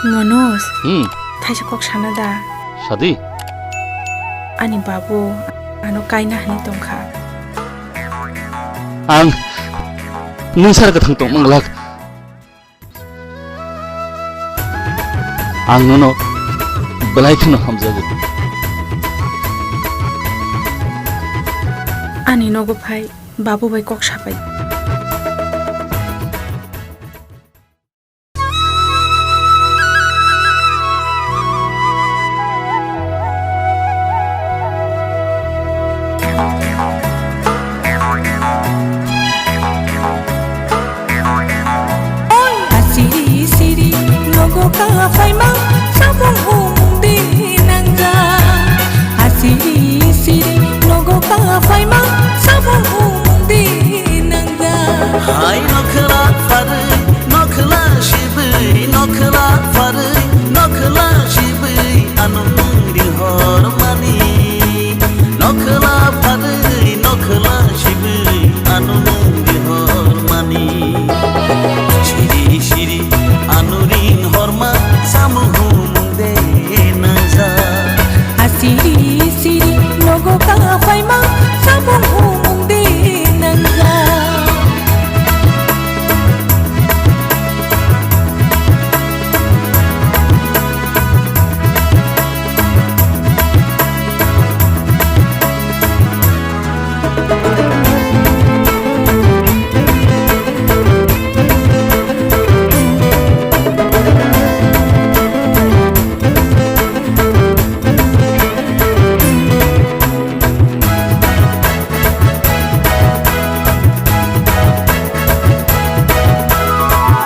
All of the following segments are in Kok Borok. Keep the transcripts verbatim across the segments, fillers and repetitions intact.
Manoj, hmm, thaisa kok sana da? Sadi? Ani babu ano kaina hwnwi tongkha. Ang nwng sar kwthang tongmang glak. Ang nono belai kheno hamjago. Ani nogo phai, babu bai kok sapai. Asiri siri nogo ka phaima samung humung de nangjak. Asiri siri nogo ka phaima samung humung de nangjak. Hai nokhla pharwi nokhla sibwi nokhla pharwi nokhla sibwi ano nungri hor mani. Nokhla pharwi nokhla sibwi ano nungri hor mani. Siri siri ano ring horma samung humung de nangjak. Asiri siri nogo ka phaima samung humung de nangjak.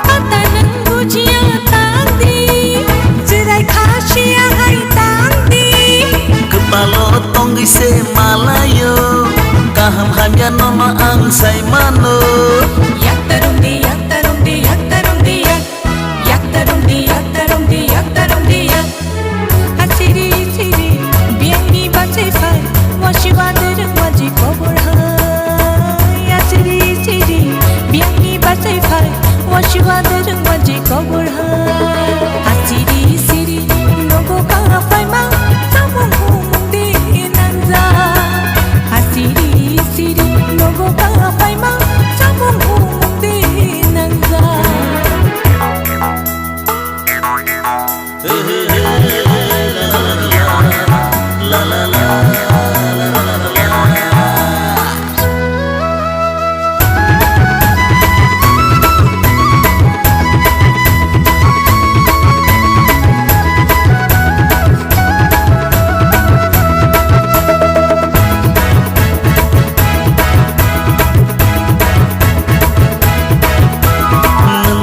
Pata nwng bujiya tang di, chwrai khasiya hai tang di. Kwpalo tongwi se malayo, kaham hamya nono ang sai mano. Yak ta rung di, yak ta rung di, yak ta rung di, yak. Yak ta rung di, yak ta rung di, yak ta rung di, yak. Asiri siri, biyangni bachai phai, wasiba dereng waji kobor hai. Asiri siri, biyangni bachai phai, wasiba dereng waji kobor hai. Asiri siri, nogo ka phaima, samung humung de nangjak. Asiri siri, nogo ka phaima, samung humung de nangjak.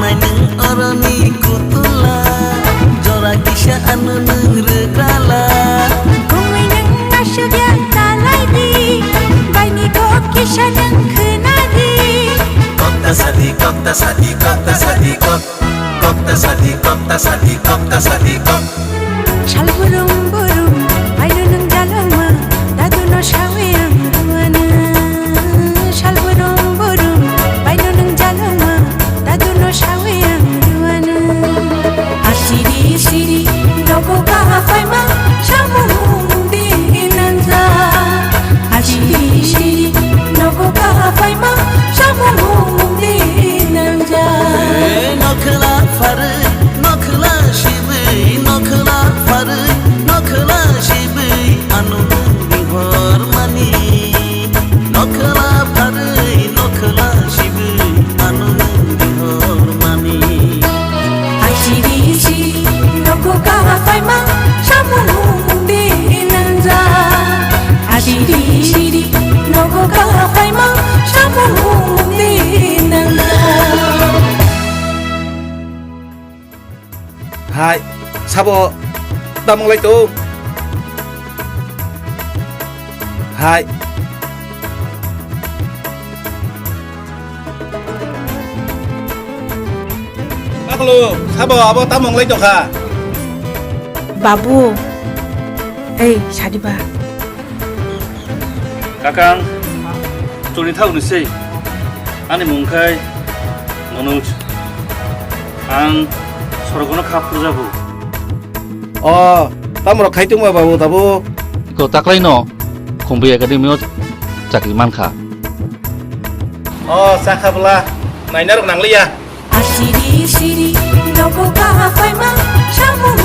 Nwnai nwng oroni kutula, jora kisa ano nwng rwgrala. Kumui nwng asugya talai di, baini kok kisa nwng khwna di. Kok ta sadi, kok ta sadi, kok ta sadi, kok. Kok ta sadi, kok ta sadi, kok ta sadi, kok. Sal burum burum, baino nwng jalongma, daduno sawi ang ruwano. Sal burum burum, baino nwng jalongma, daduno sawi ang ruwano. Asiri siri, nogo ka phaima, samung humung de nangjak. Asiri siri, nogo ka phaima, samung humung de nangjak. Eh, nokhla pharwi, nokhla sibwi, nokhla pharwi, nokhla sibwi, ano nwng bihor mani. Nokhla pharwi, nokhla sibwi, ano nwng bihor mani. Asiri siri, nogo ka phaima, samung humung de nangjak. Asiri siri, nogo ka phaima, samung humung de nangjak. Hai, sabo tamung lai tong. Hai. Baklo, sabo abo tamung lai tongkha. Babu, ei, sadiba. Kakang, choni thao ni sei. Ani mung khai Manoj. Ang sorgono kha phujago. O, tamrok khai tongma babu tabuk? Iko taklaino Khumbai Academy o chakri mankha. O, chakha bwla, nainarok nangliya. Asiri siri nogo kaha paima, samung